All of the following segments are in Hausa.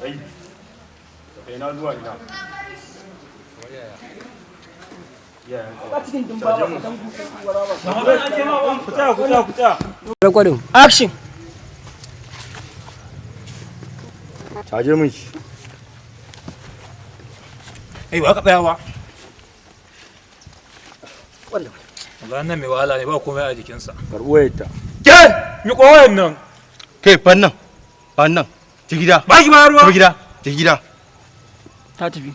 Kai, daga ina zuwa ina? Iyayen ƙauna. Caje mun. Ku tsaya, ku tsaya, ku tsaya. Recording. Action. Caje mun shi. Ai ba ka tsaya ba. Wannan mai wahala ne, ba komai a jikinsa. Karɓi wayarta. Ke, mi kowayen nan. Kai, fannan fannan, ci gida. Ba ki bayarwa. Tafi gida, ci gida. Ta tafi.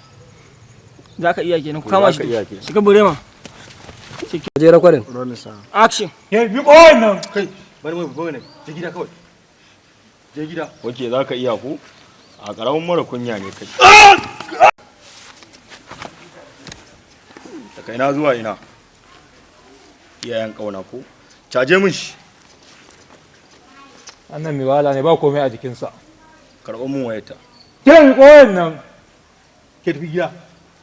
Za ka iya kenan, ku kama Za ka shi. iya kenan. Shiga burema. Je recording. Action. Ke, mi kowayen nan. Kai, bari mu bari ne, ci gida kawai, je gida. Ok, za ka iya ko? A ƙaramin mara kunya ne kai. Daga ina zuwa ina? Iyayen ƙauna ko? Caje mun shi. Wannan mai wahala ne, ba komai a jikinsa. Karɓo mun wayarta. Ke, mi kowayen nan. Ke, tafi gida,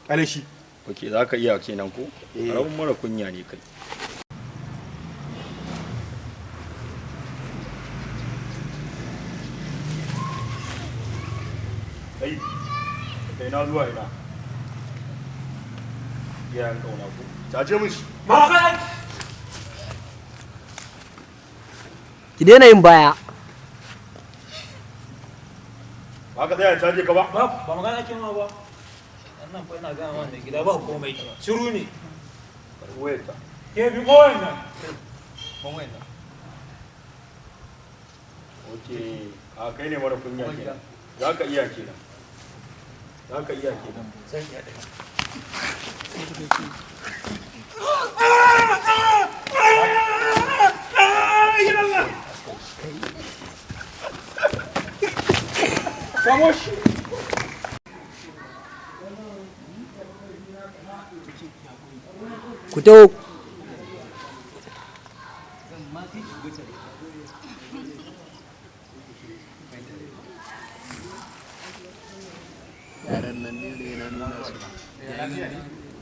kale shi. Ok, za ka iya kenan ko? Ƙaramin mara kunya ne kai. Kai, daga ina zuwa ina? Iyayen ƙauna ko? Caje mun shi. Ba ka. Ki daina yin baya. Ba ka tsaya caje ka ba? Ba ba magana ake ma ba. Wannan fa ina gaya ma mai gida ba komai. Shiru ne. Karɓi wayarta. Ke, mi kowayen nan. Ok, a kai ne mara kunya kenan. Za ka iya kenan. Za ka iya kenan. Samo shi. Ku taho.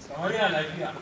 Kamar yana lafiya.